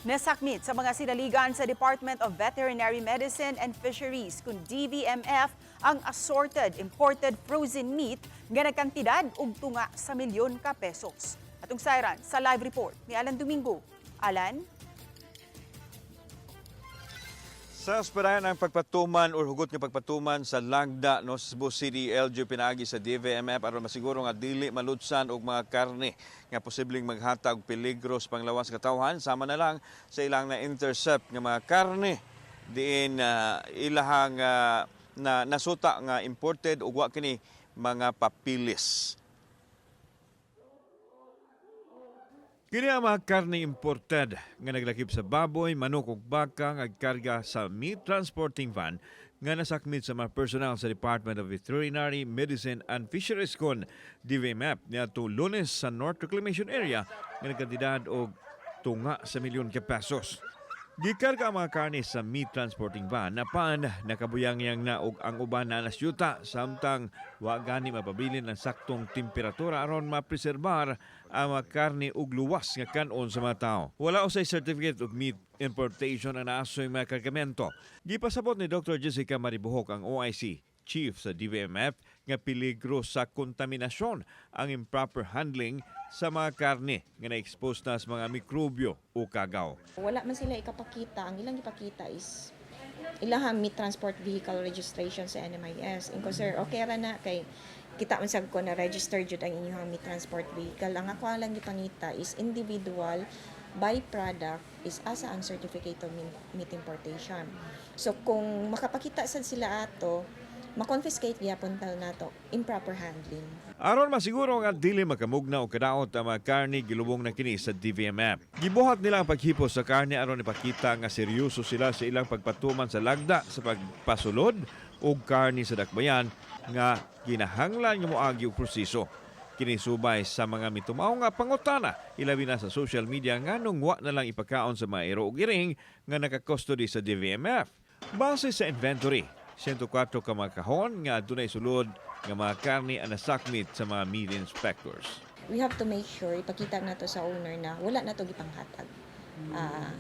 Nasakmit sa mga sinaligan sa Department of Veterinary Medicine and Fisheries kung DVMF ang assorted imported frozen meat nga nagkantidad og tunga sa milyon ka pesos. Atong sayran sa live report ni Alan Domingo. Alan? Sa esperahan ang pagpatuman or hugot nga pagpatuman sa lagda, no, sa Cebu City LGU pinaagi sa DVMF aron masiguro nga dili malutsan og mga karne nga posibleng maghatag og peligro sa panglawas sa katawhan, sama na lang sa ilang na intercept nga mga karne diin ilahang na nasuta nga imported ug wa kini mga papilis. Kini ang mga karne imported nga naglakip sa baboy, manok ug baka nga karga sa meat transporting van nga nasakmit sa mga personnel sa Department of Veterinary Medicine and Fisheries kon DVMF niadtong Lunes sa North Reclamation Area nga nagkantidad og tunga sa milyon ka pesos. Gikarga ang mga karne sa meat transporting van apan nakabuyangyang na og ang uban na nasyuta samtang wa gani mapabilin ang saktong temperatura aron mapreserbar ang mga karne ug luwas nga kanon sa mga tao. Wala usay certificate of meat importation ang naasoy mga kargamento. Gipasabot ni Dr. Jessica Maribuhok, ang OIC Chief sa DVMF, nga peligro sa kontaminasyon ang improper handling sa mga karne nga na-expose na sa mga mikrobyo o kagaw. Wala man sila ikapakita. Ang ilang ipakita is ilahang meat transport vehicle registration sa NMIS. Inko, "Sir, okay ra na kay kita man sad ko na registered jud ang inyong meat transport vehicle. Ang ako lang gipangita is individual by product is asa ang certificate of meat importation." So kung makapakita sad sila ato, ma-confiscate gyapon tal nato improper handling. Aron masiguro nga dili makamugna o kadaot ang mga karne, gilubong na kini sa DVMF. Gibuhat nila ang paghipos sa karne aron ipakita nga seryoso sila sa ilang pagpatuman sa lagda sa pagpasulod og karne sa dakbayan nga ginahanglan nga moagi og proseso. Kini subay sa mga mitumaw nga pangutana ilabi na sa social media nganong wa na lang ipakaon sa mga iro ug iring nga naka-custody sa DVMF. Base sa inventory, 104 ka mga kahon nga adunay sulod nga mga karne ang nasakmit sa mga meat inspectors. We have to make sure ipakita nato sa owner na wala na to gipanghatag.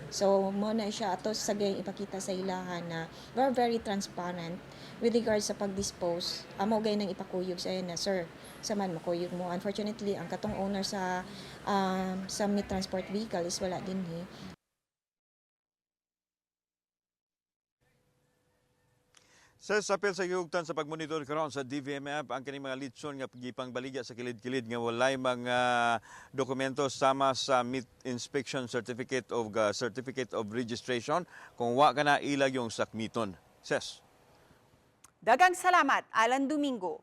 So mo na siya ato sa gayong ipakita sa ilahan na we're very transparent with regards sa pag-dispose. Amo gay nang ipakuyog sa na, "Sir, sa man makuyog mo." Unfortunately, ang katong owner sa meat transport vehicle is wala dinhi. Sa sapil sa gihugtan sa pagmonitor karon sa DVMF ang kining mga litson nga gipangbaligya sa kilid-kilid nga walay mga dokumento sama sa meat inspection certificate of certificate of registration, kung wa ka na ilag yung sakmiton. Ses. Dagang salamat, Alan Domingo.